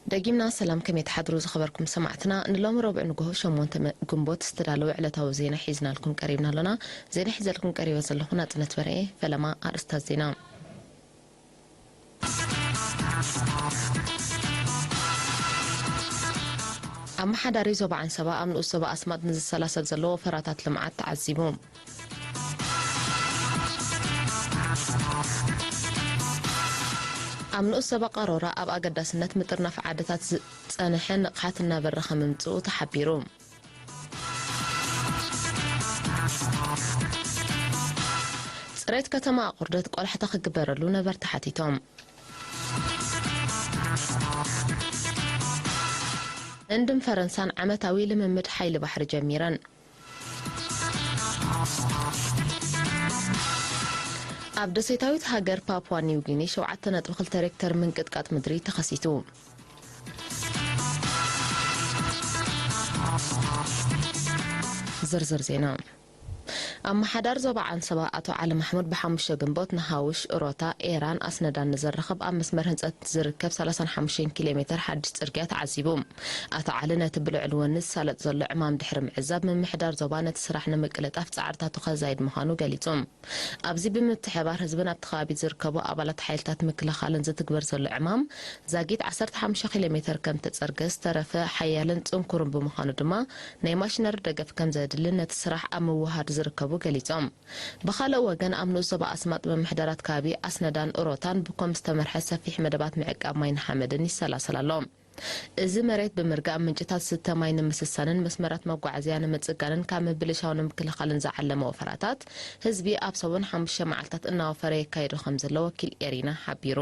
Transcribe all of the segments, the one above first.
ደጊምና ሰላም፣ ከመይ ትሓድሩ ዝኸበርኩም ሰማዕትና? ንሎሚ ረቡዕ ንግሆ ሸሞንተ መ-፣ ግንቦት ዝተዳለወ ዕለታዊ ዜና ሒዝናልኩም ቀሪብና ኣሎና። ዜና ሒዘልኩም ቀሪበ ዘለኹ ናጽነት በርኤ። ፈለማ ኣርእስታት ዜና። ኣመሓዳሪ ዞባ ዓንሰባ ኣብ ንኡስ ዞባ ኣስማጥ ንዝሰላሰል ዘሎ ወፈራታት ልምዓት ተዓዚቡ። ኣብ ንኡስ ዞባ ቃሮራ ኣብ ኣገዳስነት ምጥርናፍ ዓድታት ዝጸንሐ ንቕሓት እናበረኸ ምምጽኡ ተሓቢሩ። ጽሬት ከተማ ኣቑርደት ቆላሕታ ክግበረሉ ነበርቲ ሓቲቶም። ህንድን ፈረንሳን ዓመታዊ ልምምድ ሓይሊ ባሕሪ ጀሚረን። ኣብ ደሴታዊት ሃገር ፓፑዋ ኒው ጊኒ ሸውዓተ ነጥቢ ክልተ ሬክተር ምንቅጥቃጥ ምድሪ ተኸሲቱ። ዝርዝር ዜና። ኣመሓዳሪ ዞባ ዓንሰባ ኣቶ ዓሊ ማሕሙድ ብሓሙሽተ ግንቦት ንሃውሽ፣ ሮታ፣ ኤራን ኣስነዳን ንዘራኽብ ኣብ መስመር ህንፀት ዝርከብ ሰላሳን ሓሙሽተን ኪሎ ሜተር ሓድሽ ፅርግያ ተዓዚቡ። ኣቶ ዓሊ ነቲ ብልዑል ወኒ ዝሳለጥ ዘሎ ዕማም ድሕሪ ምዕዛብ፣ ምምሕዳር ዞባ ነቲ ስራሕ ንምቅልጣፍ ፃዕርታቱ ከዛይድ ምዃኑ ገሊፁ። ኣብዚ ብምትሕባር ህዝብን ኣብቲ ከባቢ ዝርከቡ ኣባላት ሓይልታት ምክልኻልን ዝትግበር ዘሎ ዕማም፣ ዛጊት ዓሰርተ ሓሙሽተ ኪሎ ሜተር ከም ተጸርገ ዝተረፈ ሓያልን ጽንኩርን ብምዃኑ ድማ ናይ ማሽነሪ ደገፍ ከም ዘድልን ነቲ ስራሕ ኣብ ምውሃድ ዝርከቡ ገሊጾም። ብኻልእ ወገን ኣብ ንኡስ ዞባ ኣስማጥ ምምሕዳራት ከባቢ ኣስነዳን ኡሮታን ብኮም ዝተመርሐ ሰፊሕ መደባት ምዕቃብ ማይን ሓመድን ይሰላሰል ኣሎ። እዚ መሬት ብምርጋእ ምንጭታት ዝስተ ማይ ንምስሳንን መስመራት መጓዓዝያ ንምጽጋንን ካብ ምብልሻው ንምክልኻልን ዝዓለመ ወፈራታት ህዝቢ ኣብ ሰሙን ሓሙሽተ መዓልታት እናወፈረ የካይዶ ከም ዘሎ ወኪል ኤሪና ሓቢሩ።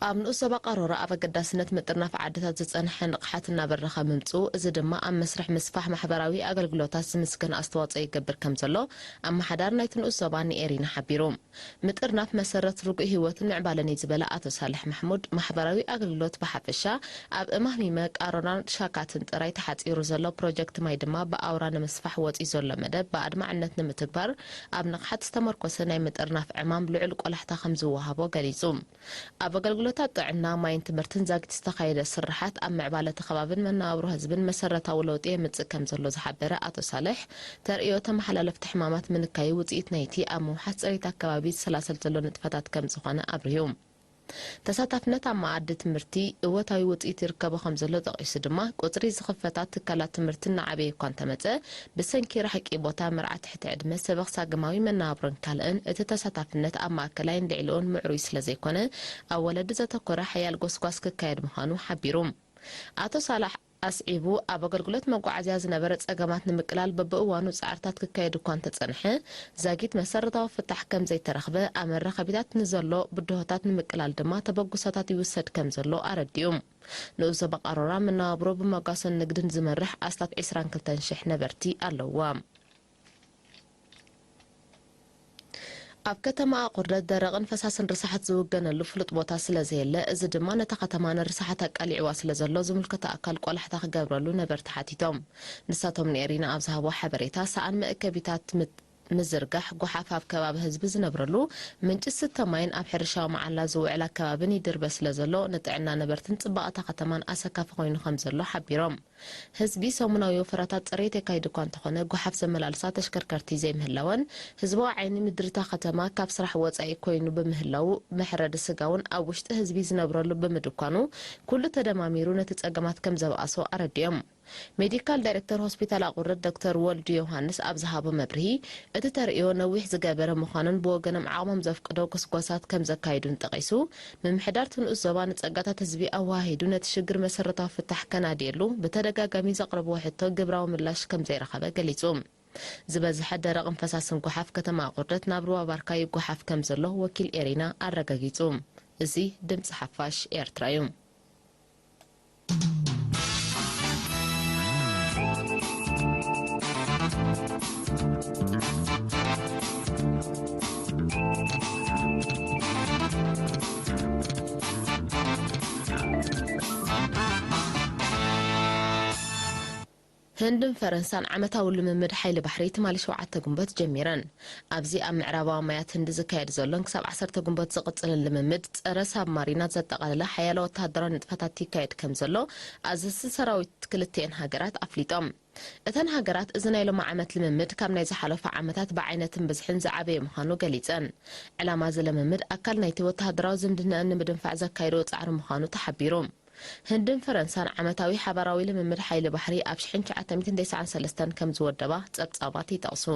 ኣብ ንኡስ ዞባ ቃሮራ ኣብ ኣገዳስነት ምጥርናፍ ዓድታት ዝጸንሐ ንቕሓት እናበረኸ ምምጽኡ፣ እዚ ድማ ኣብ መስርሕ ምስፋሕ ማሕበራዊ ኣገልግሎታት ዝምስገን ኣስተዋጽኦ ይገብር ከም ዘሎ ኣመሓዳሪ ናይቲ ንኡስ ዞባ ንኤሪና ሓቢሩ። ምጥርናፍ መሰረት ርጉእ ህይወትን ምዕባለን እዩ ዝበለ ኣቶ ሳልሕ ማሕሙድ፣ ማሕበራዊ ኣገልግሎት ብሓፈሻ ኣብ እማሚመ፣ ቃሮናን ሻካትን ጥራይ ተሓጺሩ ዘሎ ፕሮጀክት ማይ ድማ ብኣውራ ንምስፋሕ ወጺኡ ዘሎ መደብ ብኣድማዕነት ንምትግባር ኣብ ንቕሓት ዝተመርኮሰ ናይ ምጥርናፍ ዕማም ልዑል ቆላሕታ ከም ዝወሃቦ ገሊጹ። ኣብ ኣገልግሎታት ጥዕና፣ ማይን ትምህርትን ዛጊት ዝተኻየደ ስርሓት ኣብ ምዕባለ እቲ ከባብን መነባብሮ ህዝብን መሰረታዊ ለውጢ የምጽእ ከም ዘሎ ዝሓበረ ኣቶ ሳልሕ፣ ተርእዮ ተመሓላለፍቲ ሕማማት ምንካዩ ውጽኢት ናይቲ ኣብ ምውሓስ ጽሬት ኣከባቢ ዝሰላሰል ዘሎ ንጥፈታት ከም ዝኾነ ኣብሪሁ። ተሳታፍነት ኣብ መኣዲ ትምህርቲ እወታዊ ውጽኢት ይርከቦ ከም ዘሎ ጠቒሱ ድማ፣ ቁጽሪ ዝኽፈታ ትካላት ትምህርቲ እናዓበየ እኳ እንተመጸ፣ ብሰንኪ ራሕቂ ቦታ፣ መርዓ ትሕቲ ዕድመ፣ ሰበኽ ሳግማዊ መነባብሮን ካልእን፣ እቲ ተሳታፍነት ኣብ ማእከላይን ልዕሊኡን ምዕሩይ ስለ ዘይኮነ፣ ኣብ ወለዲ ዘተኮረ ሓያል ጎስጓስ ክካየድ ምዃኑ ሓቢሩ። ኣቶ ሳላሕ ኣስዒቡ፣ ኣብ ኣገልግሎት መጓዓዝያ ዝነበረ ጸገማት ንምቅላል በብእዋኑ ጻዕርታት ክካየድ እኳ እንተጸንሐ፣ ዛጊት መሰረታዊ ፍታሕ ከም ዘይተረኽበ፣ ኣብ መራኸቢታት ንዘሎ ብድሆታት ንምቅላል ድማ ተበግሶታት ይውሰድ ከም ዘሎ ኣረዲኡ። ንኡስ ዞባ ቃሮራ መነባብሮ ብመጓሰን ንግድን ዝመርሕ ኣስታት ዕስራን ክልተን ሽሕ ነበርቲ ኣለውዋ። ኣብ ከተማ ኣቑርደት ደረቕን ፈሳስን ርሳሓት ዝውገነሉ ፍሉጥ ቦታ ስለ ዘየለ፣ እዚ ድማ ነታ ከተማ ንርሳሓት ኣቃሊዕዋ ስለ ዘሎ፣ ዝምልከቶ ኣካል ቆላሕታ ክገብረሉ ነበርቲ ሓቲቶም። ንሳቶም ንኤሪና ኣብ ዝሃቦ ሓበሬታ፣ ሰኣን መእከቢታት ምት-፣ ምዝርጋሕ፣ ጓሓፍ ኣብ ከባቢ ህዝቢ ዝነብረሉ፣ ምንጪ ዝስተ ማይን ኣብ ሕርሻዊ መዓላ ዝውዕል ኣከባብን ይድርበ ስለ ዘሎ፣ ንጥዕና ነበርትን ጽባቐ እታ ከተማን ኣሰካፊ ኮይኑ ከም ዘሎ ሓቢሮም። ህዝቢ ሰሙናዊ ወፈራታት ጽሬት የካይድ እኳ እንተኾነ፣ ጓሓፍ ዘመላልሳ ተሽከርከርቲ ዘይምህላወን ህዝባዊ ዓይኒ ምድሪ እታ ከተማ ካብ ስራሕ ወጻኢ ኮይኑ ብምህላዉ፣ መሕረዲ ስጋ እውን ኣብ ውሽጢ ህዝቢ ዝነብረሉ ብምድኳኑ፣ ኩሉ ተደማሚሩ ነቲ ጸገማት ከም ዘብኣሶ ኣረዲኦም። ሜዲካል ዳይሬክተር ሆስፒታል ኣቑርደት ዶክተር ወልዱ ዮሃንስ ኣብ ዝሃቦ መብርሂ፣ እቲ ተርእዮ ነዊሕ ዝገበረ ምዃኑን ብወገኖም ዓቕሞም ዘፍቅዶ ጎስጓሳት ከም ዘካይዱን ጠቒሱ፣ ምምሕዳር እቲ ንኡስ ዞባ ንጸጋታት ህዝቢ ኣወሃሂዱ ነቲ ሽግር መሰረታዊ ፍታሕ ከናድየሉ ብተደጋጋሚ ዘቕረብዎ ሕቶ ግብራዊ ምላሽ ከም ዘይረኸበ ገሊጹ። ዝበዝሐ ደረቕን ፈሳስን ጓሓፍ ከተማ ኣቑርደት ናብ ሩባ ባርካ ይጓሓፍ ከም ዘሎ ወኪል ኤሪና ኣረጋጊጹ። እዚ ድምጺ ሓፋሽ ኤርትራ እዩ። ህንድን ፈረንሳን ዓመታዊ ልምምድ ሓይሊ ባሕሪ ትማሊ ሸውዓተ ግንቦት ጀሚረን። ኣብዚ ኣብ ምዕራባዊ ማያት ህንዲ ዝካየድ ዘሎን ክሳብ ዓሰርተ ግንቦት ዝቕጽልን ልምምድ ጸረ ሳብማሪናት ዘጠቓለለ ሓያሎ ወተሃደራዊ ንጥፈታት ይካየድ ከም ዘሎ ኣዘዝቲ ሰራዊት ክልቲኤን ሃገራት ኣፍሊጦም። እተን ሃገራት እዚ ናይ ሎሚ ዓመት ልምምድ ካብ ናይ ዝሓለፉ ዓመታት ብዓይነትን ብዝሕን ዝዓበየ ምዃኑ ገሊጸን። ዕላማ እዚ ልምምድ ኣካል ናይቲ ወተሃደራዊ ዝምድናኣን ንምድንፋዕ ዘካየድኦ ጻዕሪ ምዃኑ ተሓቢሩ። ህንድን ፈረንሳን ዓመታዊ ሓባራዊ ልምምድ ሓይሊ ባሕሪ ኣብ ሽሕን ትሽዓተ ሚእትን ተስዓን ሰለስተን ከም ዝወደባ ጸብጻባት ይጠቕሱ።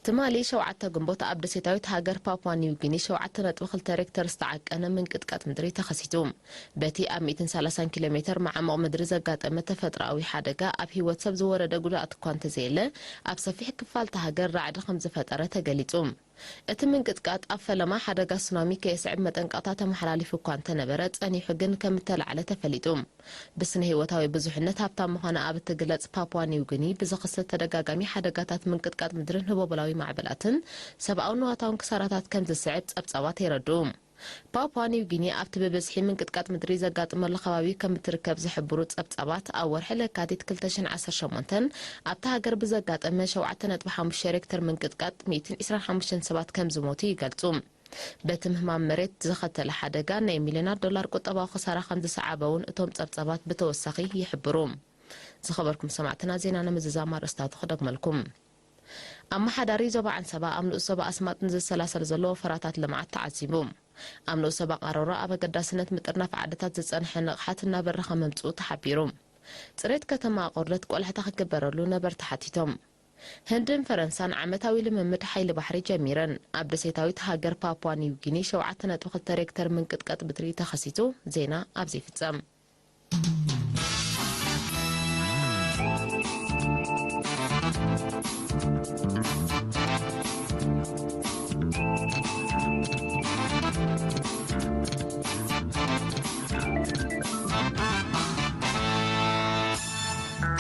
ትማሊ ሸውዓተ ግንቦት ኣብ ደሴታዊት ሃገር ፓፕዋ ኒው ጊኒ ሸውዓተ ነጥቢ ክልተ ሬክተር ዝተዓቀነ ምንቅጥቃጥ ምድሪ ተኸሲቱ። በቲ ኣብ ሚእትን ሰላሳን ኪሎ ሜተር መዓሙቕ ምድሪ ዘጋጠመ ተፈጥሮኣዊ ሓደጋ ኣብ ህይወት ሰብ ዝወረደ ጉድኣት እኳ እንተዘየለ፣ ኣብ ሰፊሕ ክፋል እታ ሃገር ራዕዲ ከም ዝፈጠረ ተገሊጹ። እቲ ምንቅጥቃጥ ኣብ ፈለማ ሓደጋ ሱናሚ ከየስዕብ መጠንቀቕታ ተመሓላሊፉ እኳ እንተነበረ፣ ጸኒሑ ግን ከም እተላዕለ ተፈሊጡ። ብስነ ህይወታዊ ብዙሕነት ሃብታም ምዃና ኣብ እትግለጽ ፓፕዋ ኒው ጊኒ ብዝኽሰት ተደጋጋሚ ሓደጋታት ምንቅጥቃጥ ምድርን ህቦቦላዊ ማዕበላትን ሰብኣውን ንዋታውን ክሳራታት ከም ዝስዕብ ጸብጻባት የረድኡ። ፓፕዋ ኒው ጊኒ ኣብቲ ብብዝሒ ምንቅጥቃጥ ምድሪ ዘጋጥመሉ ከባቢ ከም እትርከብ ዝሕብሩ ጸብጻባት፣ ኣብ ወርሒ ለካቲት ክልተ ሽሕን ዓሰርተ ሸሞንተን ኣብታ ሃገር ብዘጋጠመ ሸውዓተ ነጥቢ ሓሙሽተ ሬክተር ምንቅጥቃጥ ሚእትን ዕስራን ሓሙሽተን ሰባት ከም ዝሞቱ ይገልጹ። በቲ ምህማም መሬት ዘኸተለ ሓደጋ ናይ ሚልዮናት ዶላር ቁጠባዊ ክሳራ ከም ዝሰዓበ እውን እቶም ጸብጻባት ብተወሳኺ ይሕብሩ። ዝኸበርኩም ሰማዕትና፣ ዜና ንምዝዛም ኣርእስታቱ ክደግመልኩም። ኣመሓዳሪ ዞባ ዓንሰባ ኣብ ንኡስ ዞባ ኣስማጥ ንዝሰላሰል ዘሎ ወፈራታት ልምዓት ተዓዚቡ። ኣብ ንኡስ ዞባ ቃሮሮ ኣብ ኣገዳስነት ምጥርናፍ ዓድታት ዝጸንሐ ንቕሓት እናበረኸ ምምጽኡ ተሓቢሩ። ጽሬት ከተማ ኣቑርደት ቆላሕታ ክግበረሉ ነበርቲ ሓቲቶም። ህንድን ፈረንሳን ዓመታዊ ልምምድ ሓይሊ ባሕሪ ጀሚረን። ኣብ ደሴታዊት ሃገር ፓፕዋ ኒው ጊኒ ሸውዓተ ነጥቢ ክልተ ሬክተር ምንቅጥቃጥ ምድሪ ተኸሲቱ። ዜና ኣብዚ ይፍጸም።